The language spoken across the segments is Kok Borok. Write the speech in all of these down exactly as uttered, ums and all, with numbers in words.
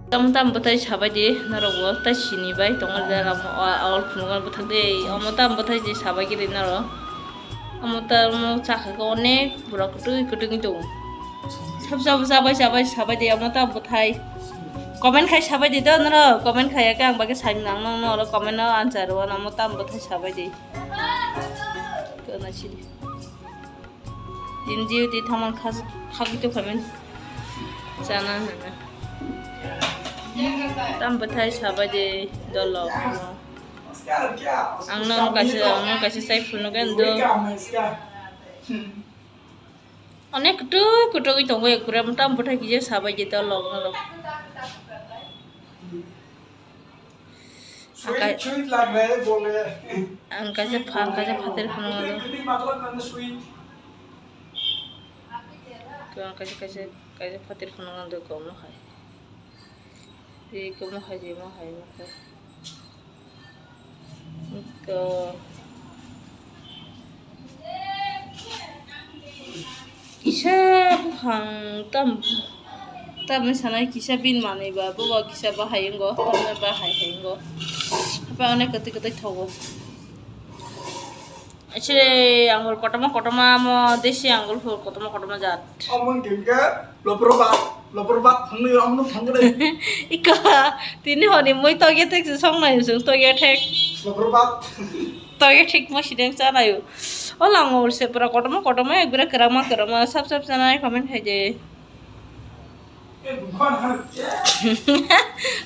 Tam tam bwthai sabai di norok bo, tai sini bai tongo da, amo a-, awal phunukma bwthak de, amo tam bwthai je sabai giri norok. Amo tam chakha khe onek pura kwtwi kwtwi wngwi tongo. Sab sab sabai sabai sabai di amo tam bwthai. Comment khai sabai di do norok, comment khai ya khe ang bagwi sai nang nang norok comment no answer rw, amo tam bwthai sabai di. Kona sidi. Din jiu di thaman khas-, khagwi tongkha men. Chana hwnwi. Tam bwthai sabai de dolo. Ang nang kaisa, ang nang kaisa chai phunuk khe ndo. Onek kutuk kutuk wngwi tongo ekpura, tam bwthai kisa sabai de dolo norok. Sweet, sweet lag raha hai bole. Ang kaisa pha-, ang kaisa phater phunukgo. Sweet, sweet, sweet, matlab mane sweet. Ang kaisa, kaisa, kaisa phater phunukgo do komo hai. Di komo hai, di mo hai, mo hai. Ko. Kisa buphang tam, tamni sanai kisa bini manwi ba, bo ba kisa bahai wngo, tamni bahai hai wngo. Hapai onek kwtwi kwtwi thogo. Asle angul kotorma kotorma, mo desi angul phur kotorma kotorma jat. Omo hwnkhe lopro ba, lopro ba thangwi omo thangwi. Ika tini honi mui togya thek se songnai usung togya thek. Lopro ba. Togya thek mo sideng chanayo. O langma ulse pura kotorma kotorma, ekbire kwrangma kwrangma, sap sap chanai comment khai de.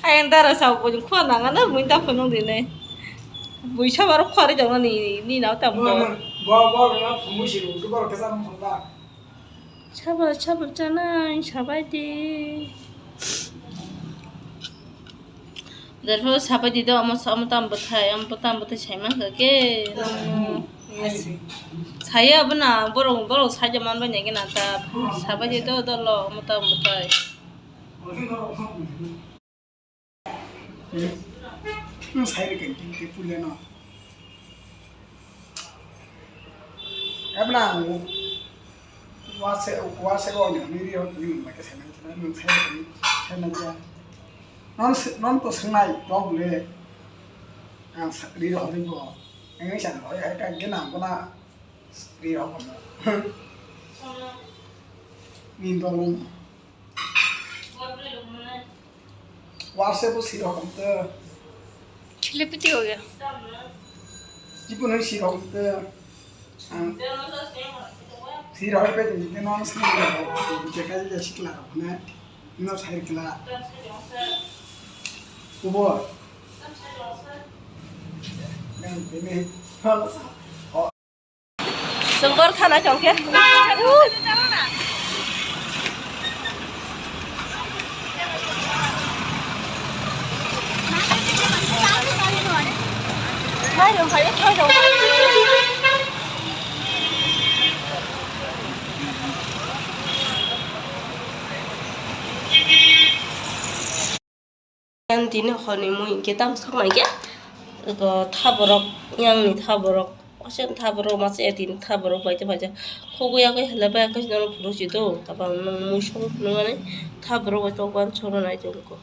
Ayang dara sao bo khua nang ano mui ta phunuk dine. Bui sabar khua ri jong ni, ni nao tam bo. Bo, bo, bo, na phunuk si ru, bo kesa mo thangba. Sabar, sabar chanai, sabai de. Derpho sabai di do, omo sa-, omo tam bwthai, omo tam bwthai sai mankha khe, nang, yes. Saya abo na, borok, borok saija manbai nai gana ta, sabai di do, dolo, omo tam bwthai. Nwng sai rwkha, khe pulia no. Abo na ang wase, wase o ni ri o ni ma ke sana sana nwng sai rwkha, sana ja. Non s-, non to sangnai to bole. Ang sa-, ri o ri bo. Ang sa no ya ka gena ko na ri o ko. Ni do. WhatsApp-o sirok hamtwng. Khilipiti ho gaya. Jibon hai sirok hamtwng. Ang sirok hai pedi jibon ang sirok hamtwng. Jekai jekai sikla rok ne. Ino sai kla. Kubor. Yang ini. Sengkor sana chongke. Yang tini honi mui hingke tam sok nai khe, eko thaborok, yang ni thaborok, masa thaborok, masa ya tini thaborok bai te bai te, kogwi ya khe hela bai ang khe nono phuru si do, tabo ang nang mui sok phuru mani thaborok bai tok ban sok nai tong kho.